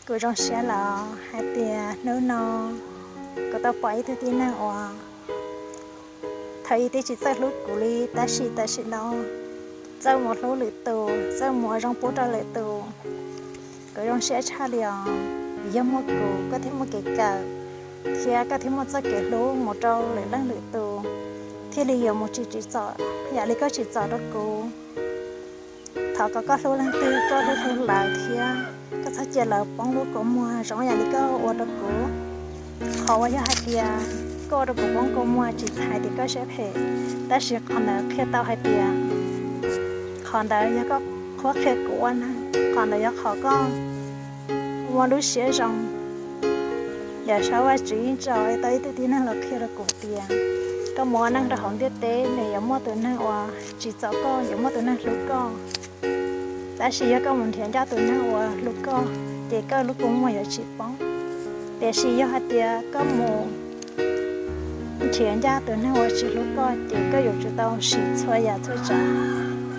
Kuv zoo siab lawm hais tias hnub no kuv tau pom ib tug tib neeg uas thaum ub twb tsis txawj hlub kuv li, tab sis tam sim no txawj mus hlub lwm tus, txawj mus ua zoo pub rau lwm tus. Kuv zoo siab tshaj li os, yog muaj kuv koj thiaj muaj kev kawm, thiab koj thiaj muaj txoj kev hlub mus rau lwm leej lwm tus, thiaj li yuav mus tsis tsim txom yam li koj tsim txom rau kuv. Thov kom koj hlub leej twg koj hlub hlub lawv thiab koj txhob cia lawv poob lub kua muag zoo yam li koj ua rau kuv. Qhov uas yog hais tias koj ua rau kuv poob kua muag tsis txhais tias koj siab phem, tab sis qhov ntawd qhia tau hais tias qhov ntawd yog koj qhuab qhia kuv ua neeg, qhov ntawd yog qhov koj muaj lub siab zoo. Yam saub Vajtswv yeej tso tau ib tug tib neeg los qhia rau kuv tias koj mus ua neej rau hauv ntiaj teb nws yuav muaj tus neeg uas tsim txom koj, yuav muaj tus neeg hlub koj. Tab sis yog koj mus nrhiav ncaj tus neeg uas hlub koj, ces koj lub kua muag yuav tsis poob. Tiam sis yog hais tias koj mus nrhiav ncaj tus neeg uas tsis hlub koj, ces koj yuav tsum tau siv txhua yam txhua tsav,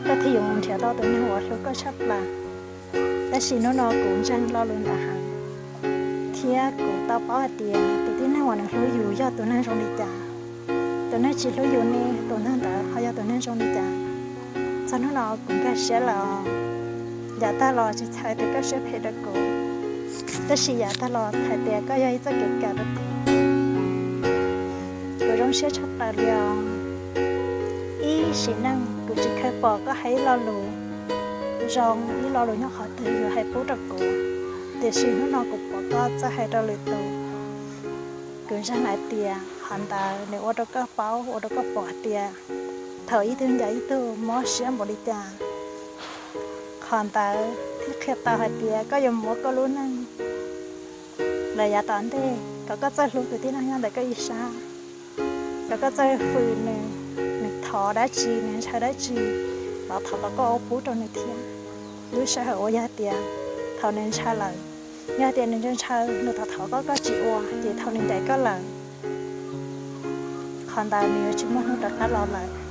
koj thiaj yuav mus nrhiav tau tus neeg uas hlub koj tshaj plaws. Tab sis hnub no kuv ntseeg lo lus ntawd heev, thiab kuv tau paub hais tias tus tib neeg uas nws hlub yus yog tus neeg zoo li cas, tus neeg tsis hlub yus ne, tus neeg ntawd ho yog tus neeg zoo li cas. Txog hnub no kuv nkag siab lawm. Yav tag los tsis txhais tias koj siab phem rau kuv, tab sis yav tag los txhais tias koj yog ib txoj kev kawm rau kuv. Kuv zoo siab tshaj plaws li os. Ib sim neej kuv tsis kheev pom koj hais ib lo lus zoo, ib lo lus nyob qhov twg yuav hais pub rau kuv, tiam sis hnub no kuv pom koj txawj hais rau lwm tus. Kuv ntseeg hais tias qhov ntawd nws ua rau koj paub, ua rau koj pom hais tias thaum ib tug ncaim ib tug mob siab npaum li cas. Qhov ntawd thiaj qhia tau hais tias koj yuav mus ua koj lub neej lawm yav tom ntej, kom koj txawj hlub tus tib neeg nyob ntawm koj ib sab, kom koj txawj fwm nws, nws thov dab tsi, nws ntshaw dab tsi, los thov kom koj ua pub rau nws thiab. Lub sij hawm uas yog tias thaum nws ntshaw lawm, yog tias nws ntshaw ntshaw nws thov thov koj koj tsis ua, ces thaum nws ncaim koj lawm, qhov ntawd nws yuav tsis muaj hnub rov qab los lawm.